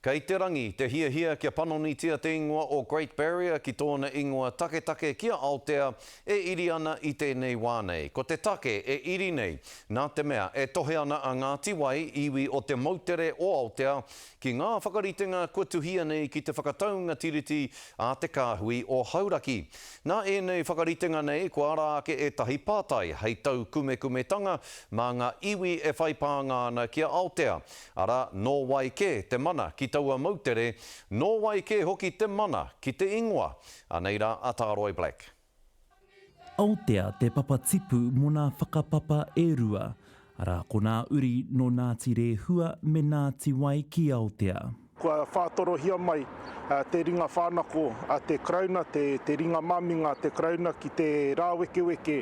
Kei te rangi te hiahia kia panonitia te ingoa o Great Barrier ki tōna ingoa taketake ki a Aotea e iri ana i tēnei wā nei. Ko te take e iri nei, nā te mea e tohe ana a Ngāti Wai, iwi o te moutere o Aotea, ki ngā whakaritenga kua tuhia nei ki te whakataunga tiriti a te kāhui o Hauraki. Nā ēnei whakaritenga nei kua ara ake ētahi pātai hei taukumekumetanga mā ngā iwi e whai pānga ana ki a Aotea. Arā, nō wai kē te mana ki taua moutere, nō wai kē hoki te mana ki te ingoa? Anei rā a Tāroi Black. Aotea te papatipu mō nā whakapapa e rua, arā, ko nā uri nō Nāti Rēhua me Nāti Wai ki Aotea. Kua whātorohia mai te ringa whānako a te Karauna, te ringa māminga a te Karauna ki te rāwekeweke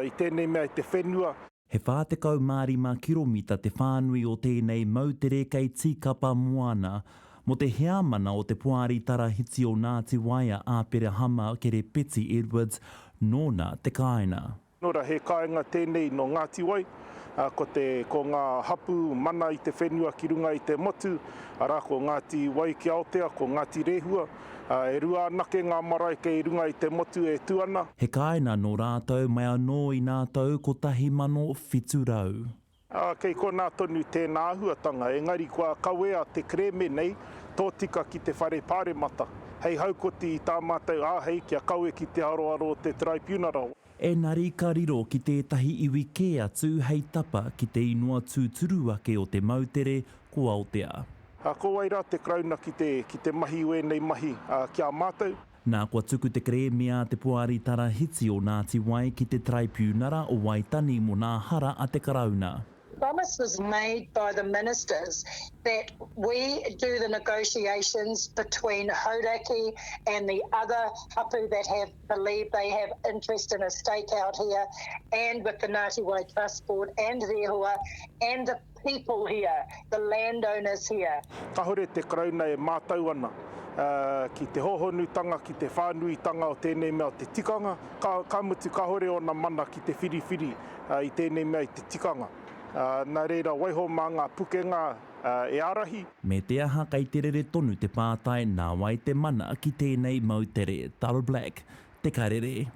i tēnei mea i te whenua. He 45 kiromita te whānui o tēnei moutere kei Tīkapa Moana. Mō te heamana o te Poari Tarahiti o Ngāti Wai a Āperahama Kerepeti Edwards, nōna te kāinga. Nō reira, he kāinga tēnei nō Ngāti Wai, ko te, ko ngā hapū mana i te whenua ki runga i te motu, arā, ko Ngāti Wai ki Aotea, ko Ngāti Rehua. E rua anake ngā marae kei runga i te motu e tū ana. He kāinga nō rātou mai anō i nā tau 1700. Ā, kei konā tonu tēnā āhuatanga, engari kua kawea te kerēme nei tōtika ki te Whare Pāremata, hei haukoti i tā mātou āhei kia kawe ki te aroaro o te Taraipiunara. Engari ka riro ki tētahi iwi kē atu hei tapa ki te inoa tūturu ake o te moutere, ko Aotea. Ā, ko wai rā te Karauna ki te, ki te mahi i wēnei mahi ki a mātou? Nā, kua tuku te kerēme a te Poari Tarahiti o Ngāti Wai ki te Taraipiunara o Waitani mō nā hara a te Karauna. Promise was made by the ministers that we do the negotiations between Hauraki and the other hapu that have believe they have interest in a stake out here and with the Ngāti Wai Trust Board and Rehua and the people here, the landowners here. Kahore te Karauna e mātau ana ki te hōhonutanga, ki te whānuitanga o tēnei mea o te tikanga, ka, ka mutu kahore ōna mana ki te whiriwhiri i tēnei mea i te tikanga. Nā reira, waiho mā ngā pukenga e ārahi. Me te aha kei te rere tonu te pātai nā wai te mana ki tēnei moutere? Tara Black, Te Karere.